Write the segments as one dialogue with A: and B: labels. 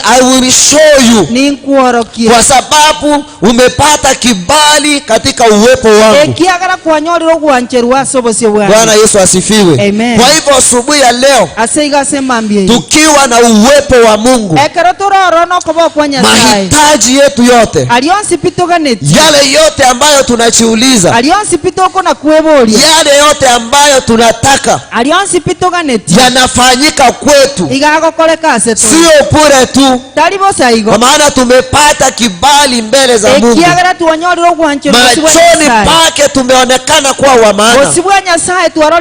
A: I will show you, kwa sababu umepata kibali katika uwepo wangu. Bwana Yesu asifiwe.
B: Amen.
A: Kwa hivyo asubuhi ya leo tukiwa na uwepo wa Mungu, mahitaji yetu yote, yale yote ambayo tunajiuliza, yale yote ambayo tunataka, yanafanyika kwetu, sio bure tu, kwa maana tumepata kibali mbele za Mungu. Machoni pake tumeonekana kuwa wa maana.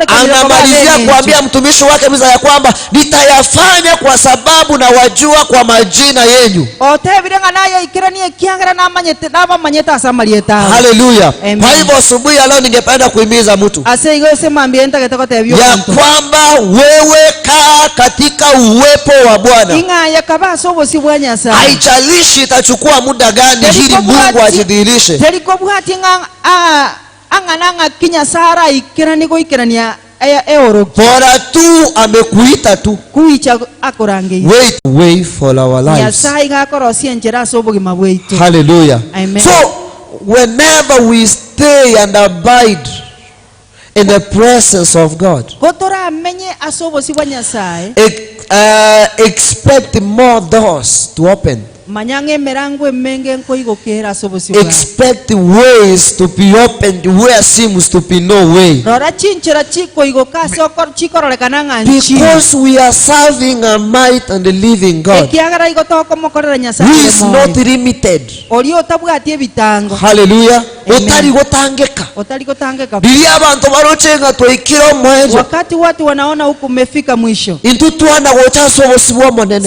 A: Anamalizia kuambia mtumishi wake Musa ya kwamba nitayafanya kwa sababu na wajua kwa majina yenu. Haleluya. Kwa hivyo asubuhi ya leo ningependa kuhimiza mtu ya kwamba wewe kaa katika uwepo wa Bwana. Haijalishi itachukua muda gani ili Mungu ajidhihirishe. Bora tu amekuita tu. Wait, wait for our lives. Hallelujah.
B: Amen.
A: So whenever we stay and abide in the presence of God, expect more doors to open. Expect ways to be opened where seems to be no way. Because we are serving a mighty and a living God who is not limited. Hallelujah.
B: Wakati watu wanaona huku umefika mwisho,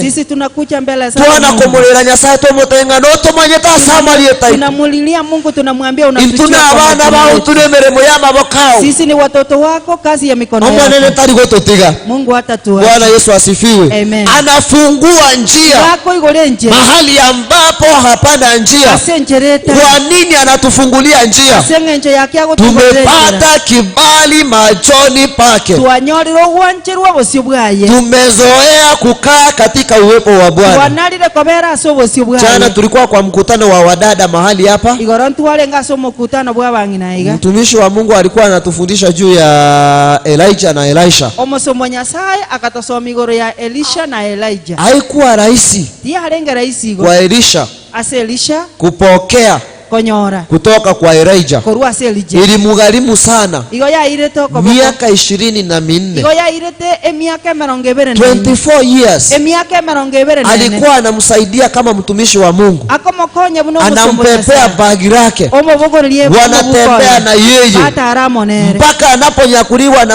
B: sisi tunakuja mbele za Mungu. Tunamulilia Mungu, tunamwambia unatujua. Sisi ni watoto wako, kazi ya mikono yako. Mungu hatatuacha.
A: Bwana Yesu asifiwe.
B: Amen.
A: Anafungua njia mahali ambapo hapana njia. Kwa nini anatufungulia njia? Tumepata kibali machoni pake. Tumezoea kukaa katika uwepo wa Bwana. Jana tulikuwa kwa mkutano wa wadada mahali hapa. Mtumishi wa Mungu alikuwa anatufundisha juu ya Elijah na Elisha. Haikuwa rahisi kwa Elisha kupokea kutoka kwa Elijah. Ilimgharimu sana miaka 24. 24 years alikuwa anamsaidia kama mtumishi wa Mungu, anampepea bagi lake, wanatembea na yeye mpaka anaponyakuliwa.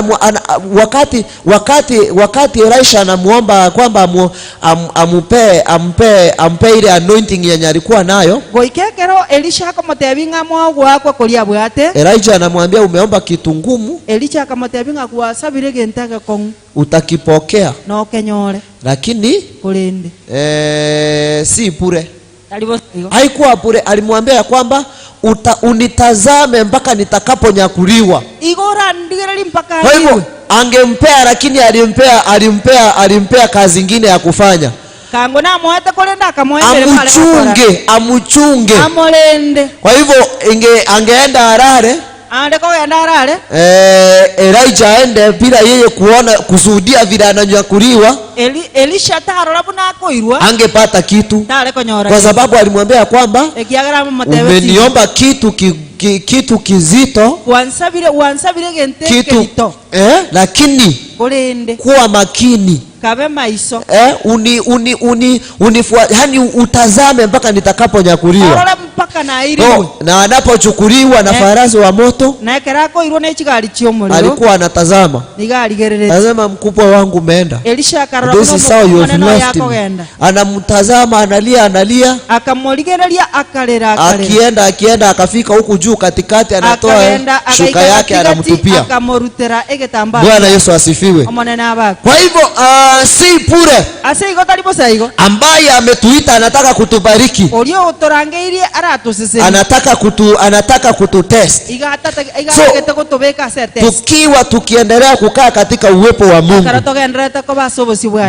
A: Wakati Elisha anamuomba kwamba ampe ile anointing yenye alikuwa nayo, Elijah anamwambia umeomba kitu ngumu, utakipokea, lakini si bure. Haikuwa bure. Alimwambia kwamba unitazame mpaka nitakaponyakuliwa. Kwa hivyo angempea, lakini alimpea kazi nyingine ya kufanya. Amuchunge. Kwa hivyo angeenda Harare, Elijah aende bila yeye kuona, kushuhudia vile ananyakuliwa, angepata kitu, kwa sababu alimwambia kwamba umeniomba kitu kitu kizito, kitu, lakini kuwa makini, yani utazame mpaka nitakaponyakuliwa. Na anapochukuliwa na farasi wa moto, alikuwa anatazama, tazama mkubwa wangu umeenda. This is how you have left him. Anamtazama, analia, analia, akienda akafika huku juu katikati, anatoa shuka yake anamtupia. Bwana Yesu asifiwe. Kwa hivyo si bure ambaye ametuita anataka kutubariki. Anataka kutu test. So, tukiwa tukiendelea kukaa katika uwepo wa Mungu,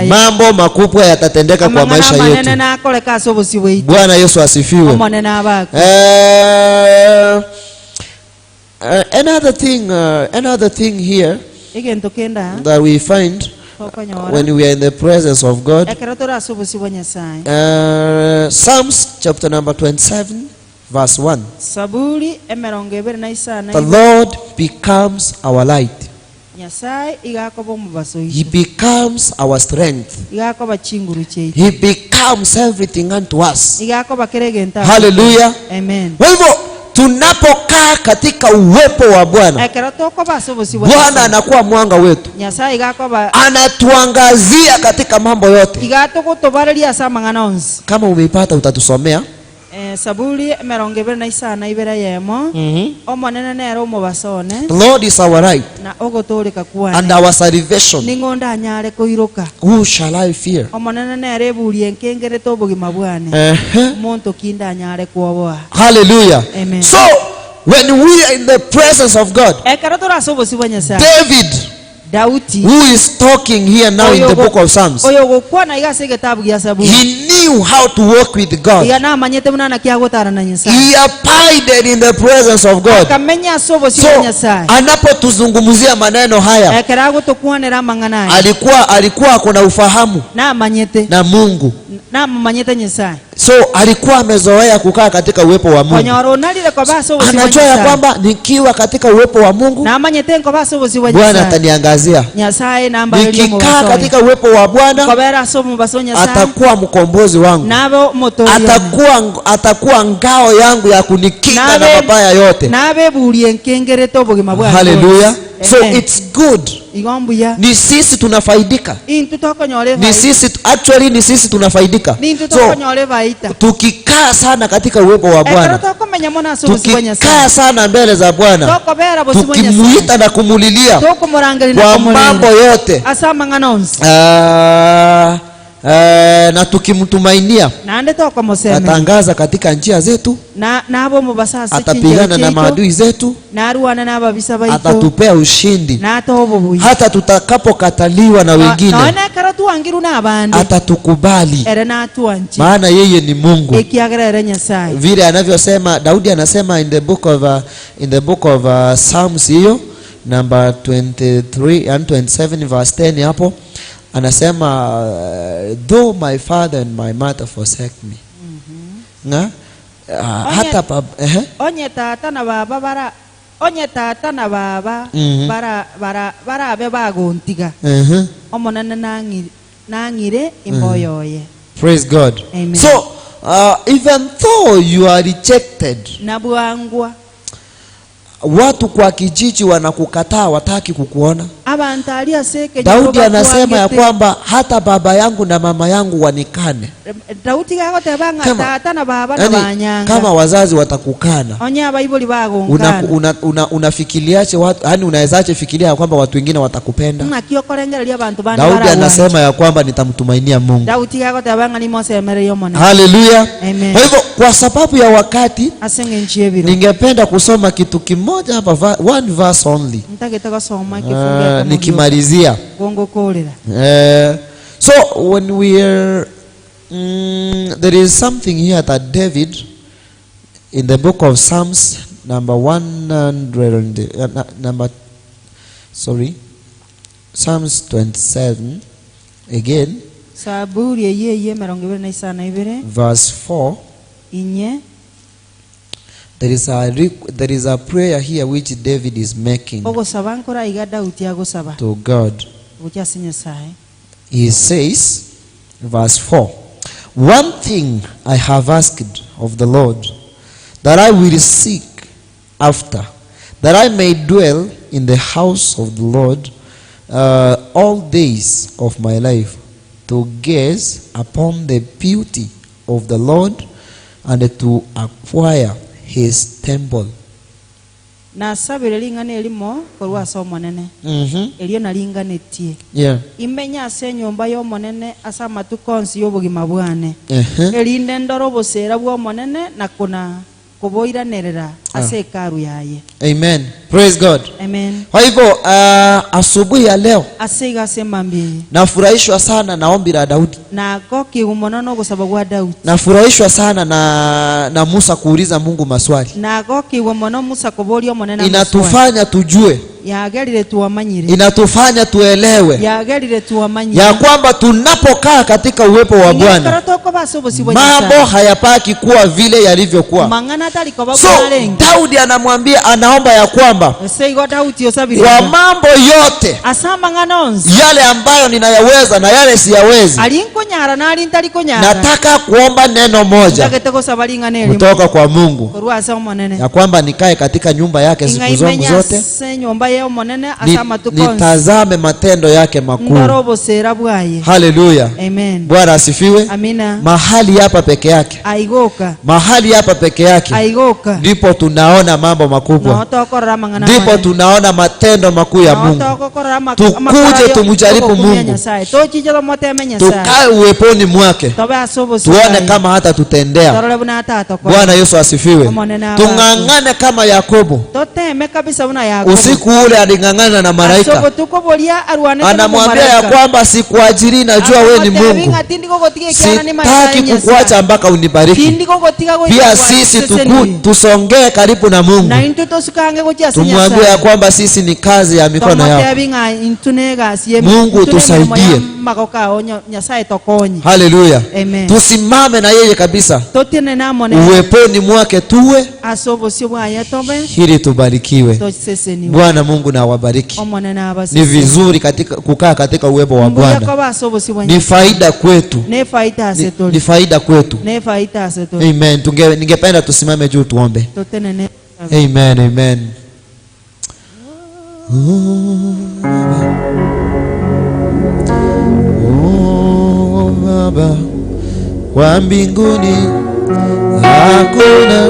A: mambo makubwa yatatendeka kwa maisha yetu. Bwana Yesu asifiwe. Another thing here that we find when we are in the presence of God, Psalms chapter number 27 verse 1. The Lord becomes our light. He becomes our strength. He becomes everything unto us. Hallelujah.
B: Amen.
A: Kwa hivyo tunapokaa katika uwepo wa Bwana, Bwana anakuwa mwanga wetu. Anatuangazia katika mambo yote. Kama umeipata utatusomea.
B: Saburi 25.
A: The Lord is our right and our salvation. Who shall I fear? Hallelujah.
B: Amen.
A: So when we are in the presence of God, David, who is talking here now in the book of Psalms, he knew how to walk with God. He abided in the presence of God. So, anapotuzungumzia maneno haya, alikuwa kuna ufahamu na Mungu. So alikuwa amezoea kukaa katika uwepo wa Mungu. Anajua ya kwamba nikiwa katika uwepo wa Mungu, Bwana ataniangazia. Nikikaa katika uwepo wa Bwana, atakuwa mkombozi wangu. Atakuwa ngao yangu ya kunikinga na mabaya yote. Hallelujah. So it's good. Ni sisi tunafaidika. Ni sisi, actually ni sisi tunafaidika. So tukikaa sana katika uwepo wa Bwana, tukikaa sana mbele za Bwana, tukimuita na kumulilia kwa mambo yote, na tukimtumainia, atangaza katika njia zetu, atapigana na maadui zetu, atatupea ushindi. Hata tutakapokataliwa na wengine, atatukubali, maana yeye ni Mungu. Vile anavyosema Daudi, anasema in the book of Psalms hiyo number 23 and 27 verse 10 hapo, anasema, though my father and my mother forsake me. Na hata baba
B: onye tata na baba bara onye tata na baba bara bara barabe bagontiga omonene nangire imboyoye.
A: Praise God.
B: Amen.
A: So even though you are rejected,
B: nabuangwa,
A: watu kwa kijiji wanakukataa, wataki kukuona. Daudi anasema ya kwamba hata baba yangu na mama yangu wanikane. Kama wazazi watakukana, unafikiriache watu, yani unawezaje fikiria kwamba watu wengine watakupenda? Daudi anasema ya kwamba nitamtumainia Mungu. Hallelujah. Kwa hivyo kwa sababu ya wakati, ningependa kusoma kitu kimoja hapa, one verse only. Nikimalizia. So when we are there is something here that David in the book of Psalms number 100 Psalms 27 again, verse 4. There is a prayer here which David is making to God. He says, verse 4, one thing I have asked of the Lord, that I will seek after, that I may dwell in the house of the Lord all days of my life, to gaze upon the beauty of the Lord and to acquire his temple.
B: Nasabire lingane elimo korwa ase omonene. Elio nalinganetie. Imenya ase enyomba y'omonene ase amatuko onsi y'obogima bwane. Erinde ndore obosera bw'omonene na Koboiranerera ase hekalu yaye.
A: Amen. Praise God.
B: Amen.
A: Kwa hivyo asubuhi ya leo nafurahishwa sana na ombi la Daudi. Nafurahishwa sana na Musa kuuliza Mungu maswali. Inatufanya tujue, inatufanya tuelewe ya kwamba tunapokaa katika uwepo wa Bwana mambo hayapaki kuwa vile yalivyokuwa. So Daudi anamwambia, anaomba ya kwamba kwa mambo yote yale ambayo ninayaweza na yale siyawezi, nataka kuomba neno moja kutoka kwa Mungu, ya kwamba nikae katika nyumba yake siku zangu zote, nitazame matendo yake makuu. Haleluya. Bwana asifiwe. Mahali hapa peke yake, mahali hapa peke yake ndipo tunaona mambo makubwa, ndipo tunaona matendo makuu ya Mungu. Tukuje tumjaribu Mungu, tukae uweponi mwake, tuone kama hata tutendea. Bwana Yesu asifiwe. Tung'ang'ane kama Yakobo. Usiku ule aling'ang'ana na malaika, anamwambia ya kwamba sikuajiri, najua wewe ni Mungu, sitaki kukuacha mpaka unibariki. Pia sisi tusongee karibu na Mungu, tumwambie ya kwamba sisi ni kazi ya mikono yako. Mungu tusaidie. Haleluya. Tusimame na yeye kabisa, uweponi mwake tuwe, ili tubarikiwe. Bwana Mungu na awabariki. Ni vizuri katika kukaa katika uwepo wa Bwana, ni faida kwetu, ni faida kwetu. Amen. Ningependa tusimame juu tuombe. Amen, amen. Oh Baba wa mbinguni, hakuna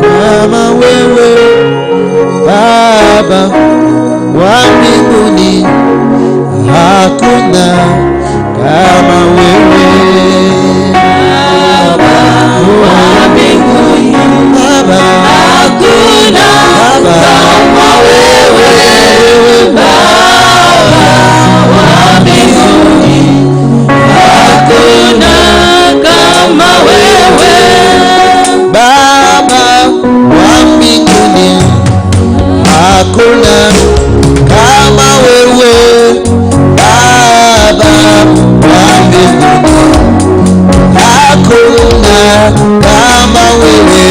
A: kama wewe. Baba wa mbinguni, hakuna kama wewe. Baba wa mbinguni, Baba, hakuna kama wewe. Baba wa mbinguni, hakuna kama wewe. Baba wa mbinguni, hakuna kama wewe. Baba wa mbinguni, hakuna kama wewe.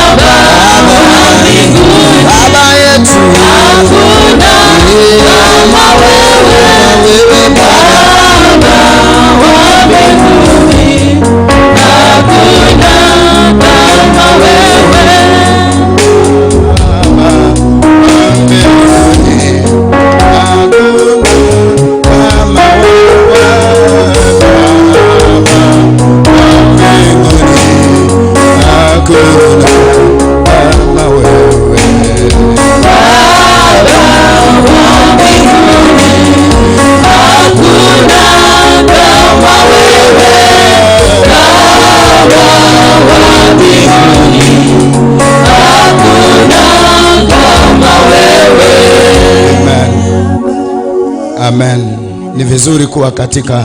A: Baba wa mbinguni, Baba yetu, hakuna kama wewe. Baba wa mbinguni, hakuna kama wewe. Baba wa mbinguni, hakuna kama wewe. Baba wa mbinguni, hakuna kama wewe. Baba wa mbinguni, hakuna kama wewe. Baba wa mbinguni, hakuna kama wewe.
C: Amen. Amen. Ni vizuri kuwa katika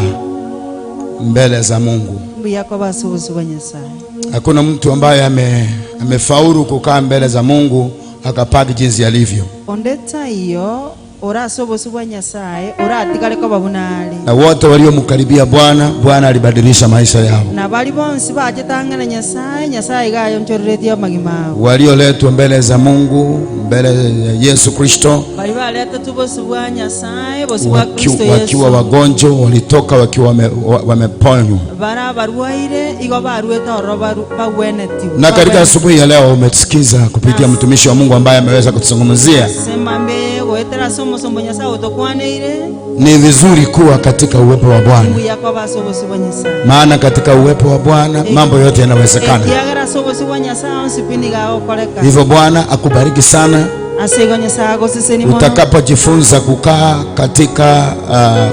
C: mbele za Mungu. Hakuna mtu ambaye amefaulu kukaa mbele za Mungu akapaki jinsi alivyo. Na wote waliomkaribia Bwana, Bwana alibadilisha maisha yao. Walioletwa mbele za Mungu, mbele ya Yesu Kristo, wakiwa wagonjwa walitoka wakiwa wameponywa. Na katika asubuhi ya leo umesikiza kupitia mtumishi wa Mungu ambaye ameweza kutuzungumzia. Ni vizuri kuwa katika uwepo wa Bwana, maana katika uwepo wa Bwana mambo yote yanawezekana. Hivyo Bwana akubariki sana utakapojifunza kukaa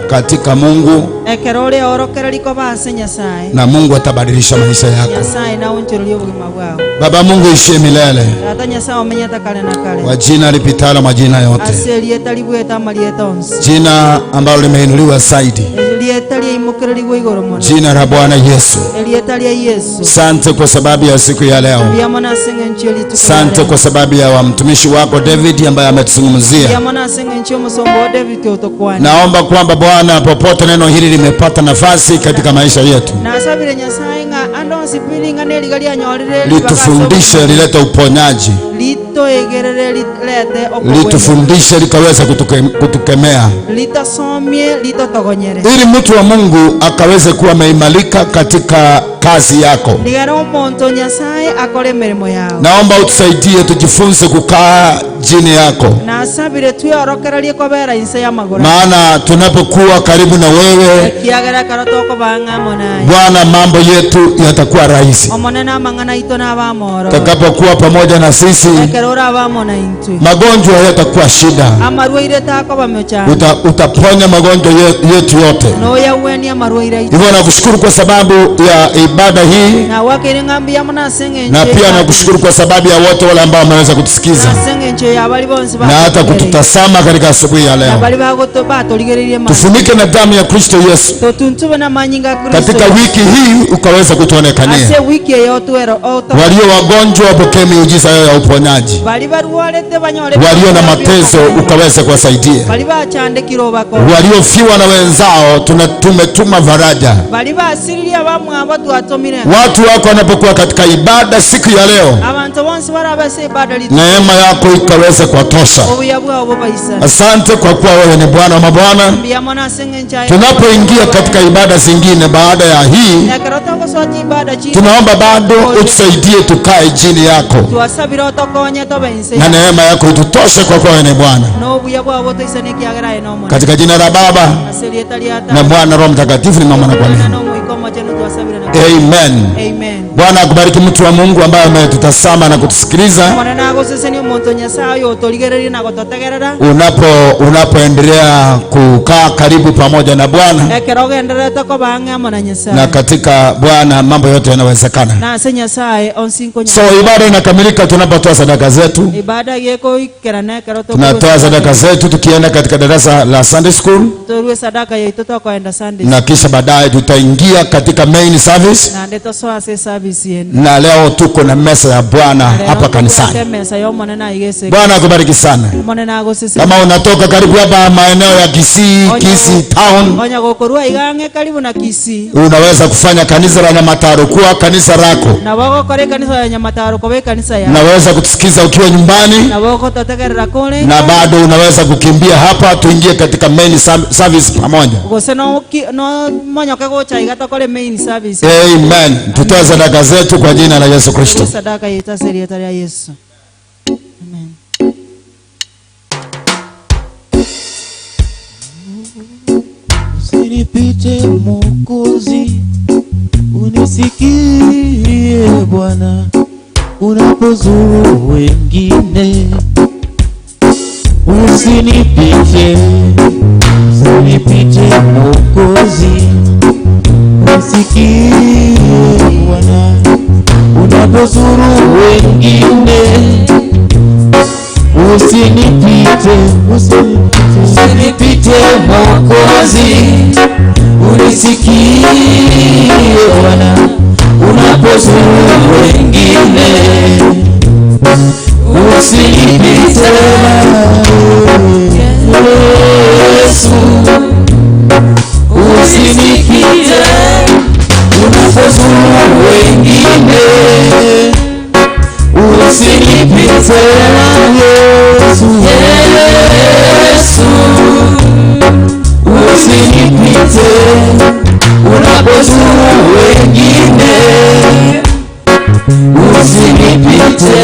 C: katika Mungu. Na Mungu atabadilisha maisha yako. Baba Mungu ishie milele, kwa jina lipitalo majina yote, jina ambalo limeinuliwa zaidi, jina la Bwana Yesu. Sante kwa sababu ya siku ya leo. Sante kwa sababu ya mtumishi wako David ambaye ametuzungumzia. Naomba kwamba Bwana, popote neno hili limepata nafasi katika maisha yetu, litufundishe, lilete uponyaji, litufundishe likaweza kutukemea, ili mtu wa Mungu akaweze kuwa ameimarika katika kazi yako. Naomba utusaidie tujifunze kukaa chini yako, maana tunapokuwa karibu na wewe Bwana, mambo yetu yatakuwa rahisi. Tutakapokuwa pamoja na sisi, magonjwa yatakuwa shida. Utaponya magonjwa yetu yote. Hivyo nakushukuru kwa sababu ya ibada hii, na pia nakushukuru kwa sababu ya wote wale ambao wameweza kutusikiza na hata kututazama katika asubuhi ya leo. Tufunike na damu ya Kristo Yesu katika wiki hii, ukaweza kutuonekania. Walio wagonjwa wapokee miujiza yao ya uponyaji, walio na mateso ukaweze kuwasaidia, waliofiwa na wenzao tumetuma faraja. Watu wako wanapokuwa katika ibada siku ya leo, neema yako ikaweze kuwatosha. Asante kwa kuwa wewe ni Bwana wa mabwana. Tunapoingia katika ibada zingine baada ya hii, tunaomba bado utusaidie tukae chini yako, na neema yako itutoshe kwa kuwa wewe ni Bwana. Katika jina la Baba na Mwana Roho Mtakatifu ni mama na kwa nini. Amen. Amen. Bwana akubariki mtu wa Mungu ambaye ametutazama na kutusikiliza. Unapoendelea kukaa karibu pamoja na Bwana, na katika Bwana mambo yote yanawezekana. So ibada inakamilika tunapotoa sadaka zetu. Tunatoa sadaka zetu tukienda katika darasa la Sunday school, na kisha baadaye tutaingia katika main service. Na leo tuko na mesa ya Bwana hapa kanisani. Bwana akubariki sana. Kama unatoka karibu hapa maeneo ya Kisii, Kisii town, unaweza kufanya kanisa la Nyamataro kuwa kanisa lako. Unaweza kutusikiza ukiwa nyumbani, na bado unaweza kukimbia hapa tuingie katika main service pamoja. Amen. Tutoe sadaka zetu kwa jina la Yesu Kristo.
B: Amen.
D: Usinipite Mwokozi, unisikie Bwana unapozuru wengine. Usinipite, usinipite Mwokozi, unisikie Bwana unapozuru wengine. Usinipite, usinipite Mwokozi, unisikie Bwana unapozuru wengine. Usinipite Yesu, usinipite unapozuru wengine. Usinipite Yesu, Yesu, usinipite unapozuru wengine. Usinipite.